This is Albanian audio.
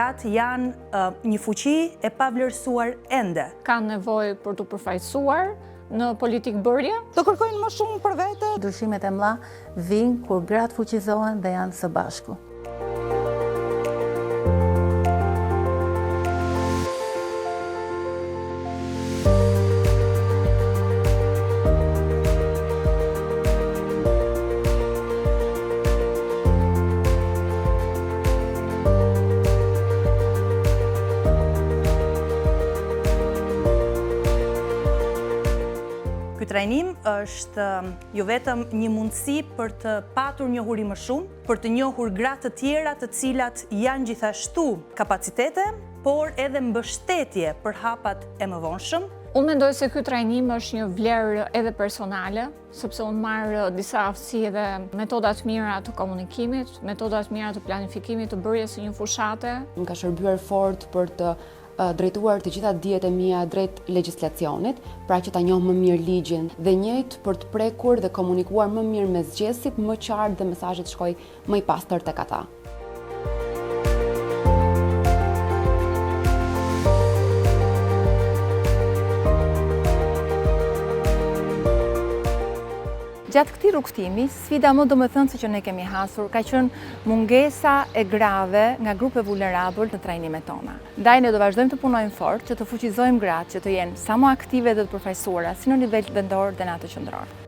Gratë janë një fuqi e pavlerësuar ende. Kanë nevojë për t'u përfaqësuar në politikëbërje. Të kërkojnë më shumë për vete. Ndryshimet e mëdha vijnë kur gratë fuqizohen dhe janë së bashku. Ky trajnim është jo vetëm një mundësi për të patur njohuri më shumë, për të njohur gra të tjera të cilat janë gjithashtu kapacitete, por edhe mbështetje për hapat e mëvonshëm. Unë mendoj se ky trajnim është një vlerë edhe personale, sepse unë marr disa aftësi edhe metoda të mira të komunikimit, metoda të mira të planifikimit të bërjes së një fushate. Më ka shërbyer fort për të drejtuar të gjitha dijet e mia drejt legjislacionit, pra që ta njoh më mirë ligjin dhe njëjtë për të prekur dhe komunikuar më mirë me zgjedhësit, më qartë dhe mesazhi të shkojë më i pastër tek ata. Gjatë këtij rrugëtimi, sfida më domethënëse që ne kemi hasur ka qenë mungesa e grave nga grupe vulnerabël në trajnimet tona. Ndaj ne do vazhdojmë të punojmë fort që të fuqizojmë gratë që të jenë sa më aktive dhe të përfaqësuara si në nivel vendor dhe në atë qendror.